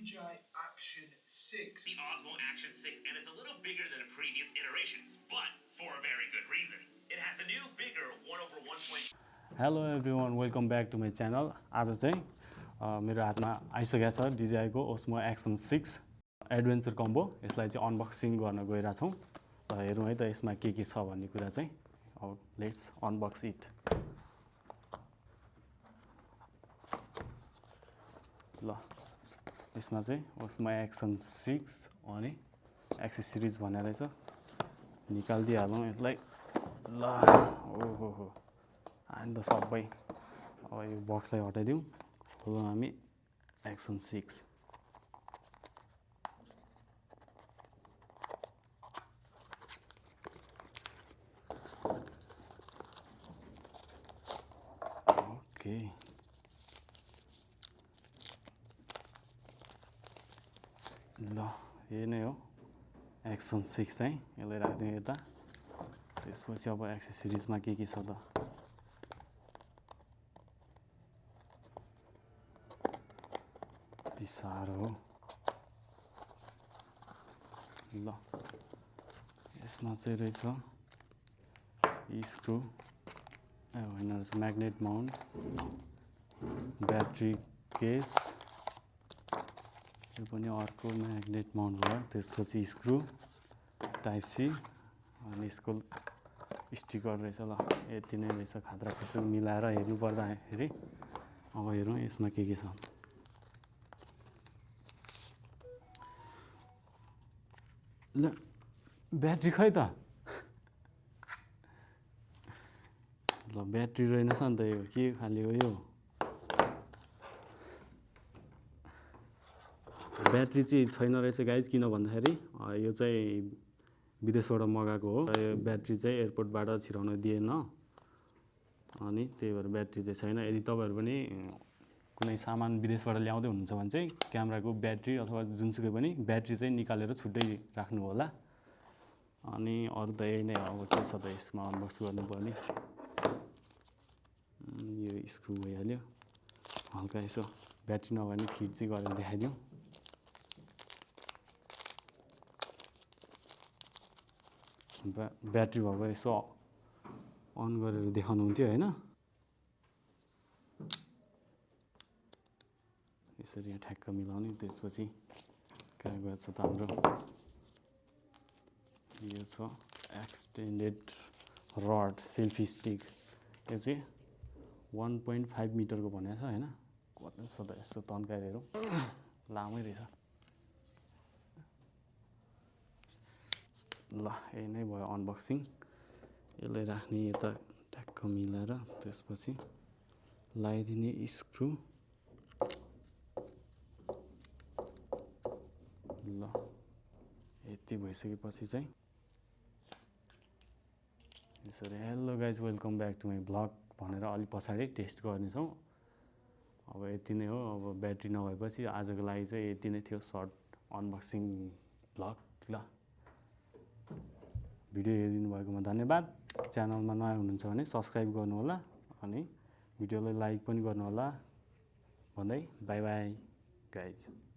DJI Action 6. The Osmo Action 6, and it's a little bigger than the previous iterations, but for a very good reason. It has a new, bigger 1/1. Hello everyone, welcome back to my channel. आज चाहिँ मेरो हातमा आइसकेको छ DJI को Osmo Action 6 adventure combo. यसलाई चाहिँ unboxing गर्न गइरहेको छौं. र हेरौँ है त यसमा के छ भन्ने कुरा चाहिँ. अब लेट्स अनबक्स इट. ल यसमा चाहिँ Osmo Action 6 अनि एक्सेसरिज भनेर रहेछ. निकाल्दिहालौँ यसलाई. ल ओहो अन्त सबै अब यो बक्सलाई हटाइदिउँ. खोलौँ हामी Action 6. ओके ल यो नै हो Action 6 चाहिँ. यसलाई राख्दिउँ यता. त्यसपछि अब एक्सेसरिजमा के छ त. यति साह्रो हो. ल यसमा चाहिँ रहेछ स्क्रु, होइन रहेछ म्याग्नेट माउन्ट, ब्याट्री केस, यो पनि अर्को म्याग्नेट माउन्ट भयो. त्यसपछि स्क्रु, टाइप सी अनि यसको स्टिकर रहेछ. ल यति नै रहेछ. खाद्रा खुद्रा मिलाएर हेर्नु पर्दाखेरि अब हेरौँ यसमा के छ. ल ब्याट्री खै त. ल ब्याट्री रहेनछ नि त. यो के खाले हो यो. ब्याट्री चाहिँ छैन रहेछ गाइज. किन भन्दाखेरि यो चाहिँ विदेशबाट मगाएको हो. यो ब्याट्री चाहिँ एयरपोर्टबाट छिराउन दिएन अनि त्यही भएर ब्याट्री चाहिँ छैन. यदि तपाईहरु पनि कुनै सामान विदेशबाट ल्याउँदै हुनुहुन्छ भने चाहिँ क्यामेराको ब्याट्री अथवा जुनसुकै पनि ब्याट्री चाहिँ निकालेर छुट्टै राख्नु होला. अनि अरु त यही नै अब के छ त यसमा अनबक्स गर्नुपर्ने. यो स्क्रु भइहाल्यो. हल्का यसो ब्याट्री नभए नि फिट चाहिँ गरेर देखाइदिउँ. ब्याट्री भएको यसो अन गरेर देखाउनु हुन्थ्यो हैन. यसरी यहाँ ठ्याक्क मिलाउने. त्यसपछि कहाँ गएछ त हाम्रो. यो छ एक्सटेन्डेड रड सेल्फी स्टिक. यो चाहिँ 1.5 मिटरको भनेको छ हैन. कति छ त यसो तन्काएर हेरौँ. लामै रहेछ. ल यही नै भयो अनबक्सिङ. यसलाई राख्ने यता ठ्याक्क मिलाएर त्यसपछि लगाइदिने स्क्रु. ल यति भइसकेपछि चाहिँ यसरी hello guys welcome back to my vlog भनेर अलि पछाडि टेस्ट गर्नेछौँ. अब यति नै हो. अब ब्याट्री नभएपछि आजको लागि चाहिँ यति नै थियो सर्ट अनबक्सिङ भ्लग. ल भिडियो हेरिदिनु भएकोमा धन्यवाद. च्यानलमा नयाँ हुनुहुन्छ भने सब्स्क्राइब गर्नु होला अनि भिडियोलाई लाइक पनि गर्नु होला भन्दै बाइ बाइ गाइज.